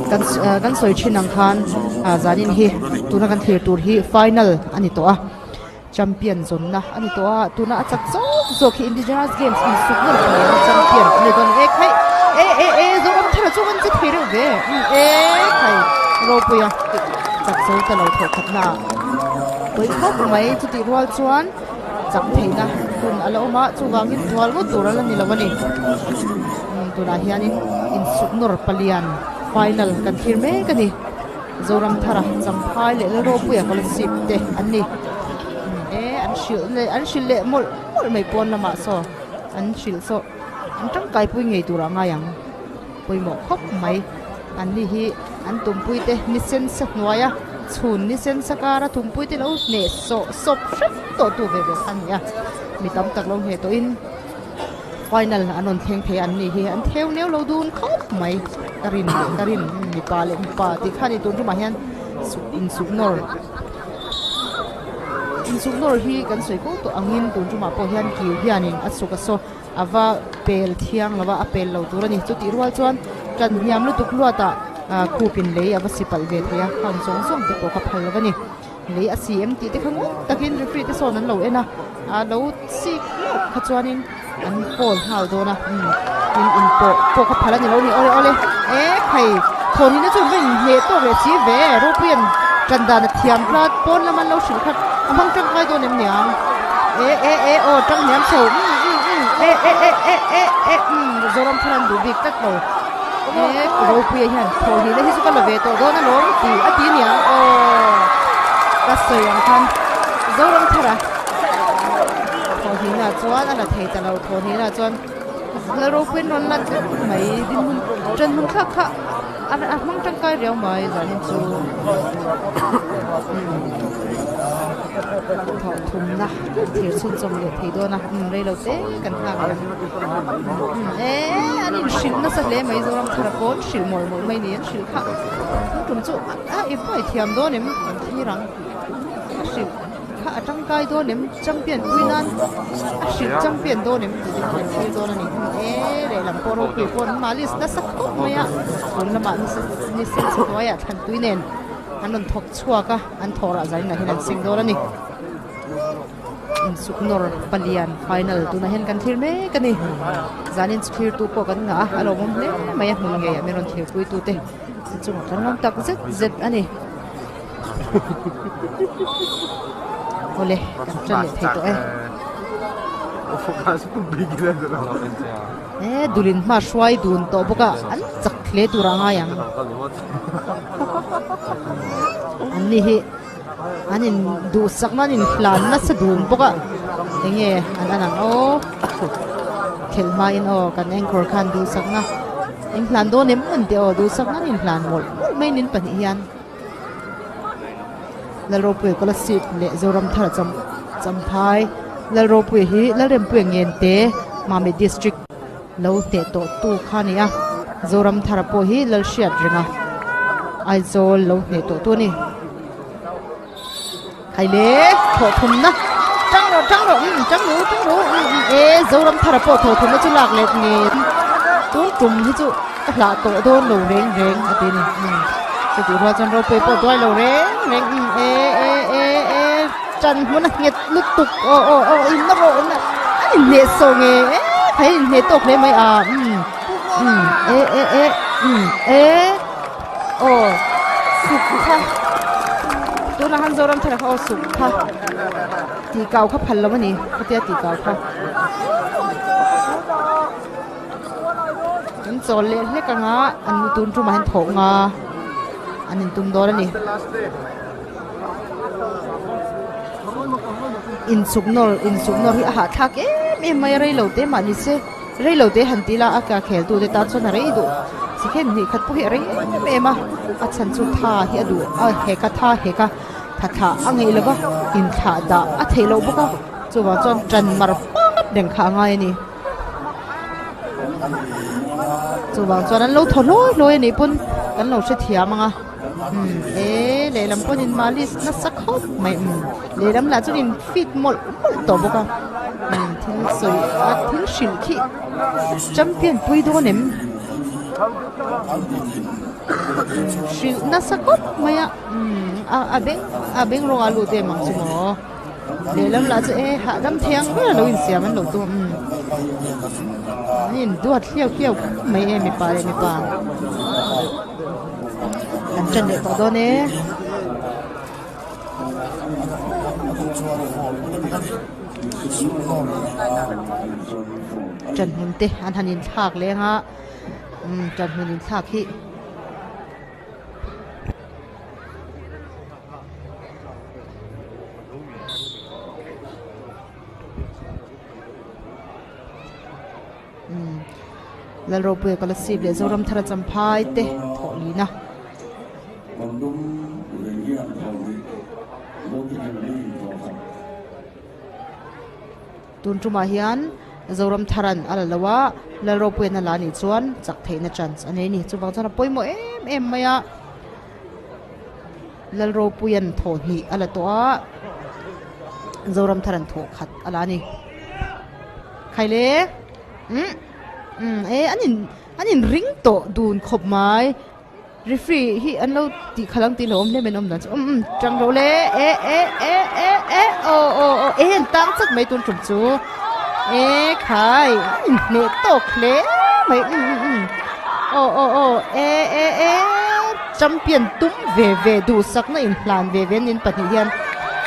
Kan kan sawi thin ang khan zanin hi tuna kan thlir tur hi final a ni tawh a champion zawnna a ni tawh a tuna a chak zawk zawk hi indigenous games insuk nawr thei ang champion a ni dawn e khai e e e zoram thar chu an che thei reuh ve e khai ropui a chak zo ta lo thawh khat na pawi khawp mai chutih rual chuan. Chak theihna hun a la awm a, chuvangin tual ngawt tur a la ni lo a ni. Tunah hianin insuk nawr palian final kan thlir mek a ni. Zoramthara, Champhai leh Lalropuia Kolasib te an ni. E an hrilh leh an hrilh leh mawlh mawlh mai pawn lamah saw an hrilh saw an tangkaipui ngei turah ngai ang. Pawimawh khawp mai. An ni hi an tumpui te ni sensa hnuaia chhun ni sensa kara tumpui te lo hneh sawh sawp hrep tawh tu ve ve kha a ni a. Mi tam tak lo hneh tawhin final an rawn thleng thei a an ni hi an theu neu lo dun khawp mai. Ka rin leh ka rin mipa leh mipa tih kha a ni tun tumah hian insuk nawr insuk nawr hi kan sawi fo tawh angin tun tumah pawh hian kiu hianin a suk a saw. A va pel thiang lo a, a pel lo tur a ni. Chutih rual chuan tan hniam lutuk luatah khupin lei a va si palh ve thei a, khang zawng zawng te pawh ka phal lo a ni. Lei a si em tih te kha ngun takin referee te sawn an lo en a, a lo sik hlauh kha chuanin an call nghal dawn a, umm tin inpawh pawh kha phal a ni lo ni. Awle awle e khai thawhhnih chu va inhneh tawk leh si ve, Ropuia'n tan dan a thiam tlat pawn lam an lo hrilh khat a hmang tangkai dawn em niang? E e e aw tang hniam chho umm umm umm e e e e e e umm Zoram thar an duh bik tlat lo e Ropuia hian thawhhnih na hi chu ka la ve tawh dawn alawm tih a ti niang aw ka sawi ang khan Zoram thar a thawhhnih na chuan a la thei ta lo thawhhnih na chuan Lalropuia'n rawn la tlat mai dinhmun ṭan hmun thlak kha a a hmang tangkai riau mai zanin chu thawh thumna thir chhunchawm leh thei dawn a umm rei lo te kan nghak leh ang e an inhrilh nasa hle mai Zoram thara pawn hrilh mawlh mawlh mai ni an hrilh kha tun tum chu a i buai thiam dawn em kan thlir ang a hrilh. Kha a tangkai dawn em? Champion pui nan a hrilh champion dawn em tih chu kan thlir dawn a ni. E lehlam pawh ropui pawh an malis nasa khawp mai a, tun lamah ni sen chhe hnuaiah thlanpui nen an rawn thawk chhuak a, an thawh rah zain lah hian an seng dawn a ni. Insuk nawr palian final tunah hian kan thlir mek a ni. Zanin chu thlirtu pawh kan ngah a, a lawmawm hle mai a hmun ngeiah min rawn thirpuitute chungah kan lawm tak zet zet a ni. Awle kan tan leh thei tawh e. E dulin hma hruai dun tawh bawk a an chak hle tur a ngai ang. An ni hi an in duhsak na an in hlan nasa dun bawk a enge an an ang aw khelh hma in aw kan anchor khan duhsak na in hlan dawn em an tih aw duhsak na an in hlan mawlh mawlh mai nin pahnih hian. Lalropuia Kolasib leh Zoramthara cham Champhai Lalropuia hi Lalrempuia Ngente Mamit District lo hneh tawh tu kha a ni a, Zoramthara pawh hi Lalhriat renga Aizawl lo hneh tawh tu a ni. Haile thawh thumna tang rawh tang rawh umm tang ru tang ru umm umm e Zoramthara pawh thawh thumna chu lak let nge tun tum hi chu ka hlah tawh dawn lo reng reng a ti a ni umm chutih rual chuan ropui pawh duai lo reng reng umm e e e e tan hmun a nghet lutuk aw aw aw in na rawh na an inhneh sawh nge e khai inhneh tawk hle mai a umm umm e e e umm e. Aw suk kha tunah han Zoram thar kha aw suk kha tih kau kha phal lo a ni khatia tih kau kha an chawl leh hlek anga an tun tumah hian thawh nga an intum dawn a ni insuk nawr insuk nawr hi a hahthlak em em mai a rei lo te mah ni se. Rei lo te han ti la a ka khel tu te tan chuan a rei duh second hnih khat pawh hi a rei em em a, a chhan chu tha hi a duh a hek a tha hek a tha thlah a ngeih lo va inthlah dah a theih loh bawk a chuvang chuan tan mar hmat reng kha a ngai a ni. Chuvang chuan an lo thaw hlawi hlawi a nih pawn kan lo hrethiam ang a umm e lehlam pawn in malis nasa khawp mai umm lehlam lah chuan in fit mawlh mawlh tawh bawk a umm thil sawi a thil hrilh khi champion pui dawn em? Hrilh nasa khawp mai a a beng a beng rawng a lut em ang chu maw lehlam lah chu e hahdam thei ang ber a lo insiam an lo tum an induat hliau hliau khawp mai e mipa leh mipa an ṭan leh tawh dawn e. Ṭan hmun te an han inthlak leng a. Umm ṭanhmun inthlak hi umm Lalropuia Kolasib leh Zoramthara Champhai te thawh lin a. Tun tumah hian Zoramtharan a la lo a, Lalropuian a la anih chuan chak theihna chance a nei a ni. Chuvang chuan a pawimawh em em mai a, Lalropuian thawh hnih a la tawh a, Zoramtharan thawh khat a la a ni. Khaile umm umm e an in an inring tawh dun khawp mai. Referee hi an lo tih khalh ang tih lo awm hle mai an awm dan chu umm umm tang rawh le e e e e e aw aw aw e an tang chat mai tun tum chu e khai an inhneh tawk hle mai umm umm umm aw aw aw e e e champion tum ve ve duhsakna inhlan ve ve an in pahnih hian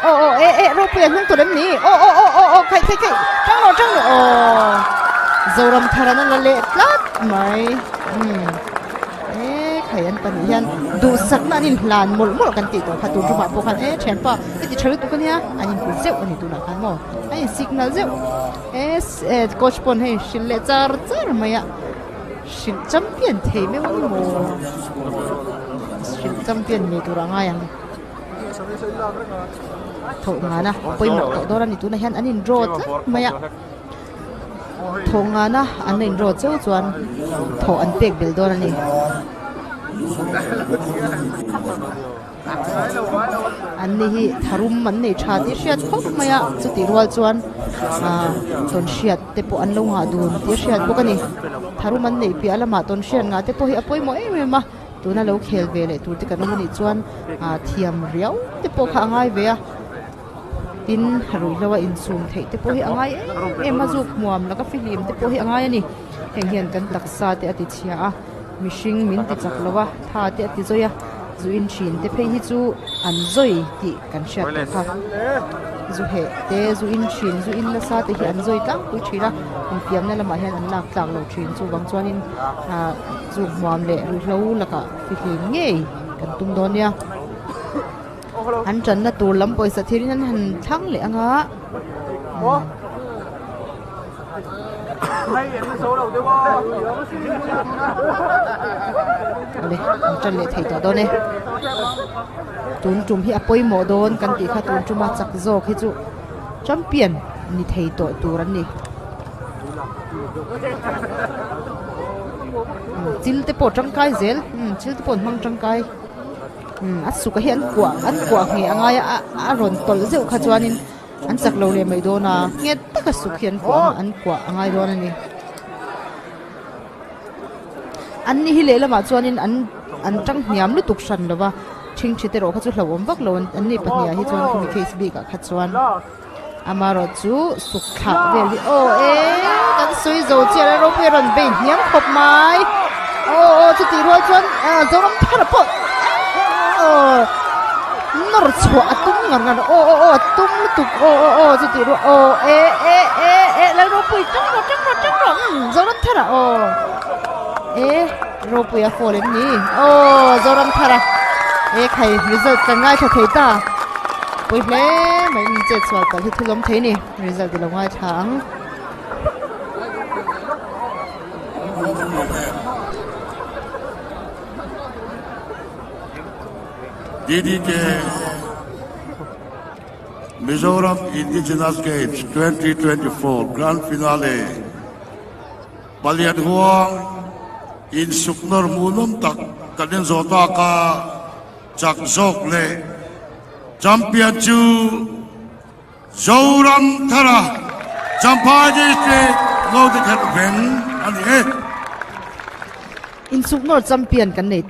aw aw e e ropui a hnung tur em ni aw aw aw aw aw khai khai khai tang rawh tang rawh aw Zoramthar an la leh tlat mai umm. E khai an pahnih hian duhsakna an inhlan mawlh mawlh kan tih tawh kha tun tumah pawh khan e thianpa i ti tha lutuk ania an inpui zeuh a ni tunah khan maw a in signal zeuh e e coach pawn hei hrilh leh char char mai a hrilh champion thei meuh ang maw hrilh champion ngei tur a ngai ang thawh ngana pawimawh tawh dawn a ni tunah hian an in draw tlat mai a. Thawh ngana an la inrawt cheu chuan thawh an pek belh dawn a ni. An ni hi tharum an nei tha tih hriat khawp mai a, chutih rual chuan ah tawn hriat te pawh an lo ngah dun tih a hriat bawk a ni. Tharum an neih piah lamah tawn hriat ngah te pawh hi a pawimawh em em a, tuna lo khel ve leh tur te kan awm a nih chuan ah thiam riau te pawh kha a ngai ve a. Tin, ruihhlo a insum theih te pawh hi a ngai em em a, zuk hmuam laka fihlim te pawh hi a ngai a ni. Heng hian kan taksa te a ti chhia a, mihring min ti chak lo a, tha te a ti zawi a, zu in thin te phei hi chu an zawi tih kan hriat tawh kha. Zu heh te, zu in thin, zu in nasa te hi an zawi tlangpui thin a, infiamna lamah hian an lak tlak lo thin. Chuvang chuanin ah zuk hmuam leh ruihhlo lakah fihlim ngei kan tum dawn nia. An tanna tur lam pawisa thil in an han thlang leh ang a. Awle an tan leh thei tawh dawn e. Tun tum hi a pawimawh dawn kan tih kha tun tuma chak zawk hi chu champion ni thei tawh tur an ni. Chil te pawh tangkai zel chil te pawh an hmang tangkai. Umm a suka hi an kuah an kuah ngheh a ngai a a rawn tawlh zeuh kha chuanin an chak lo leh mai dawn a nghet taka suk hi an kuah an kuah a ngai dawn a ni an ni hi lehlamah chuanin an an tang hniam lutuk hran lo va thingthi te erawh kha chu hlauhawm vak lo an ni pahnih ah hi chuan khumi case bik ah kha chuan amarawh chu suk thlah vel hi aw e kan sawi zo chiah a ropui a rawn bei hniam khawp mai aw aw chutih rual chuan ah zoram thar pawh aw nawr chhuah a tum ngar ngar aw aw aw a tum lutuk aw aw aw chutih rual aw e e e e lal ropui tang rawh tang rawh tang rawh umm zoram thar ah aw e ropui a fall em ni aw zoram thar a e khai result kan ngaithla thei ta. Pawi hle mai in chet chhuah palh hi thil awm thei ni result i lo ngaithla ang. DDK Mizoram Indigenous Games 2024 Grand Finale Palian Huang insuknawr hmuhnawm tak kan en zawh tak a. Chak zawk leh champion chu Zoramthara Champhai District Notikhat Veng a ni e. Insuknawr champion kan nei.